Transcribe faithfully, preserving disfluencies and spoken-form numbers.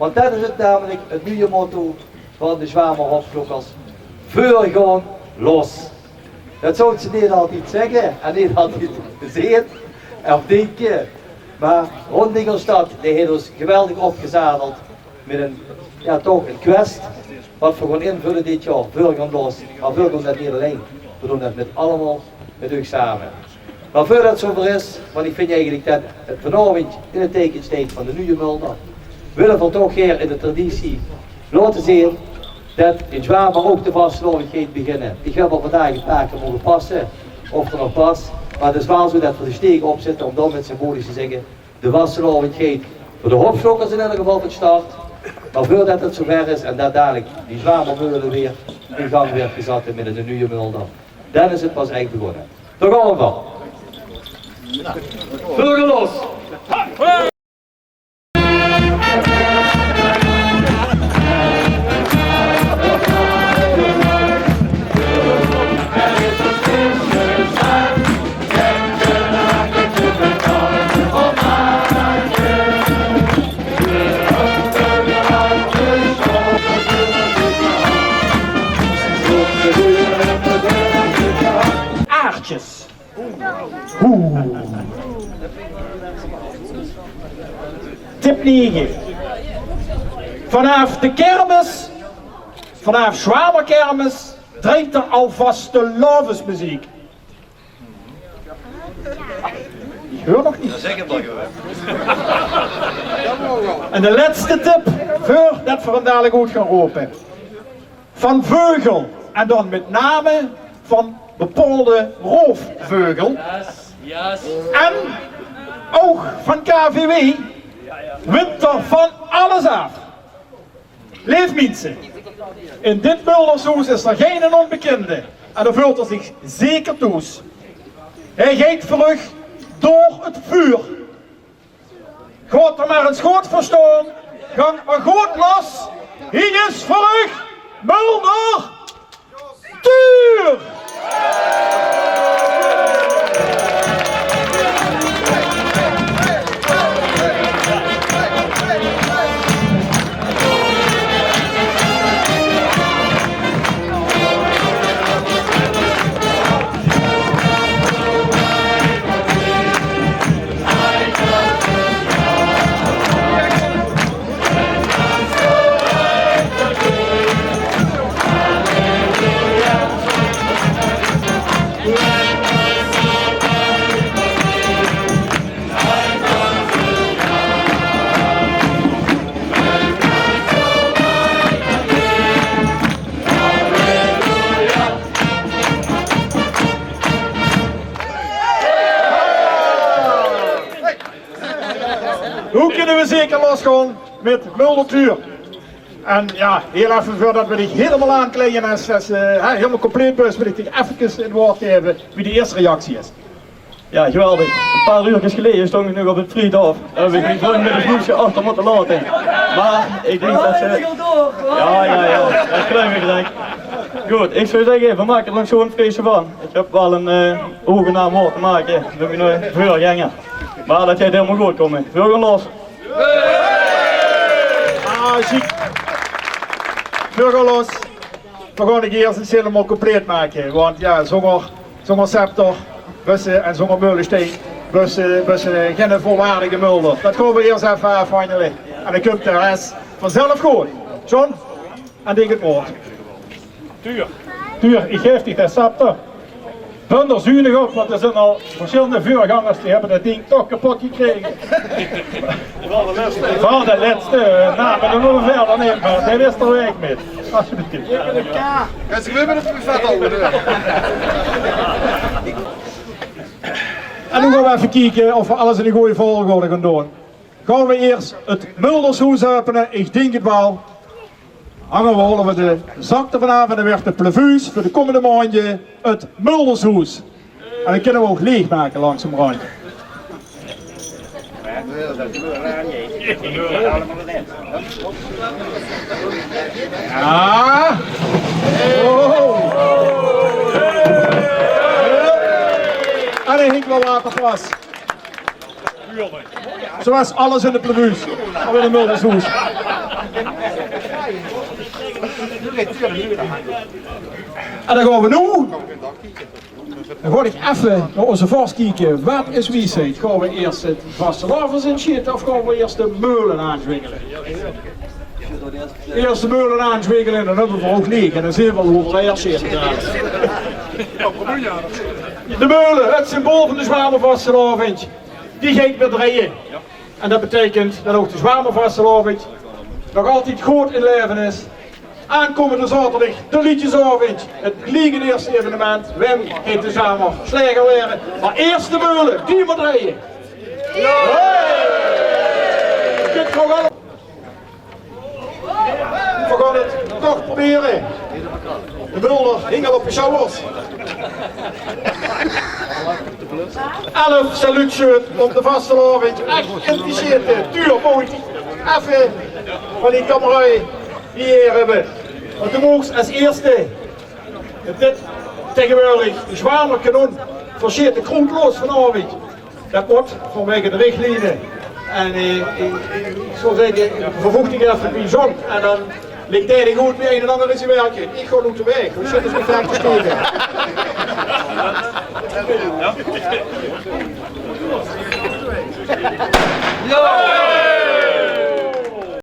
Want det is 't namelik, 't nuje motto van de Zjwamer Hopklokkers: veur gaon los. Det zouws se neet altied zègke en neet altied zeen of dinke. Mer Ron Dingelstad, dae haet ós geweldig opgezadeld mit ein, jao, toch ein quest waat v'r gaon invulle dit jaor: veur gaon los. Mer v'r doon det neet allein. V'r doon det mit allemaol, mit uch same. Mer veurdet 't zoever is, want ich vinj eigelik det 't vanaovend in 't teike steit van de nuje Mulder, wille v'r toch gaer in de traditie laote zeen det in Zjwamer ouch de vastelaovend geit beginne. Ich höb al vandaag ein paar kier moge passe of 't nog pas, mer 't is waal zoe det v'r de steek op zitte óm dan mit symbolisch te zègke: de vastelaovend geit veur de Hopklokkers in eder geval van start. Mer veurdet 't zoever is en det dalik die Zjwamer meule weer in gank wuuert gezatte mit de nuje Mulder, dan is 't pas ech begonne. Dao gaon v'r veur. Veur gaon los! Aartjes. Oeh. Tip nege. Vanaaf de kermis, vanaaf Zjwamer kermis, drejt d'r al vastelaovesmeziek. Ich heur nog niks. En de lètste tip, veurdet v'r 'm dalik oet gaon rope. Van veugel, en dan mit name van bepaolde roofveugel. En ouch van K V W wint d'r van alles aaf. Leef miense, in dit Muldershoes is d'r geine ónbekinde en dao veult d'r zich zeker thoes. Hae geit veur uch door 't vuur. Gaot d'r mer ins good veur staon. Gank mer good los. Hie is veur uch Mulder Tuur! Hoe kinne we zeker losgaon mit Mulder Tuur? En jao, hiel effe veurdet we dich hielemaol aankleie es, es, eh, hè, hielemaol compleet bös, wil ich dich effekes 't waord gaeve wie de ierste reactie is. Jao, geweldig. Ein paar uurkes geleje stóng ich nog op 't Vriethof. Dao höb ich mien vrundj mit ein snoepske achter mótte laote. Mer ich dink det ze... Jao, jao, jao. Det geluif ich direk. Good, ich zou zègke, veer make d'r nog zoe'n feesje van. Ich höb waal ein, eh, oge naam waord te make mit miene veurgenger. Mer det geit hielemaol good kómme. Veer gaon los. Ah, sjiek. Veer gaon los. Veer gaon de geers ins hielemaol compleet make. Want jao, zónger, zónger scepter bös se en zónger meulesjtein bös se, bös se geine volwaardige Mulder. Det gaon veer iers effe aafhandele. En dan kump de res vanzelf good. John? En dink 't waord. Tuur. Tuur, ich gaef dich de scepter. Bön d'r zuunig op, want d'r zeen al versjillende veurgangers die höbbe det dink toch kepot gekrege. Veural de lètste, eh, naam, mer dan mótte veer wiejer neet, mer dae is d'r weg mit. Alsjeblieft. Kan ze weer mit 't buffet hawwe, hè? En noe gaon v'r effe kieke of v'r alles in de gooje volgorde gaon doon. Gaon v'r iers 't Muldershoes äöpene? Ich dink 't waal. Hange, v'r haole de zak d'rvan aaf en dan wuuert de plevuus veur de kómmende maondje 't Muldershoes. En dan kinne v'r ouch leeg make langzamerhand. Jao. Oh. En hae hingk waal watervas. Zoewie alles in de plevuus. Of in 't Muldershoes. En dan gaon v'r noe, dan gaon ich effe nao ózze vors kieke. Waat is wiesheid? Gaon v'r iers 't vastelaovendsinsjete of gaon v'r iers de meule aanzwingele? Iers de meule aanzwingele en dan höbbe v'r ouch leech. En dan zeen v'r waal wie v'r iers sjete. De meule, 't symbool van de Zjwamer vastelaovend, die geit weer drejje. En det beteikent det ouch de Zjwamer vastelaovend nog altied good in laeve is. Aankómmende zaoterdig de leedjesaovend. 't Bliek 't ierste evenement. Wem geit de Zjwamer sjlaeger waere? Mer iers de meule, die mót drejje. Hey! Dit gaon v'r al V'r gaon 't toch probere. De meule hingk al op de sjouwers. Elf saluutsjeut óm de vastelaovend ech in te sjete. Tuur, mót ich effe van die kameraoj die hie höbbe. Want doe moogs es ierste dit taengewoordig de Zjwamer kanon versjete, kroetloos vanaovend. Det mót vanwege de richtliene. En, eh, ich, ich zou zègke, vervoeg dich effe bie John. En dan ligk dae good wie ein en anger is te wirke. Ich gaon noe de waeg. V'r zitte dus mit vijf te steke.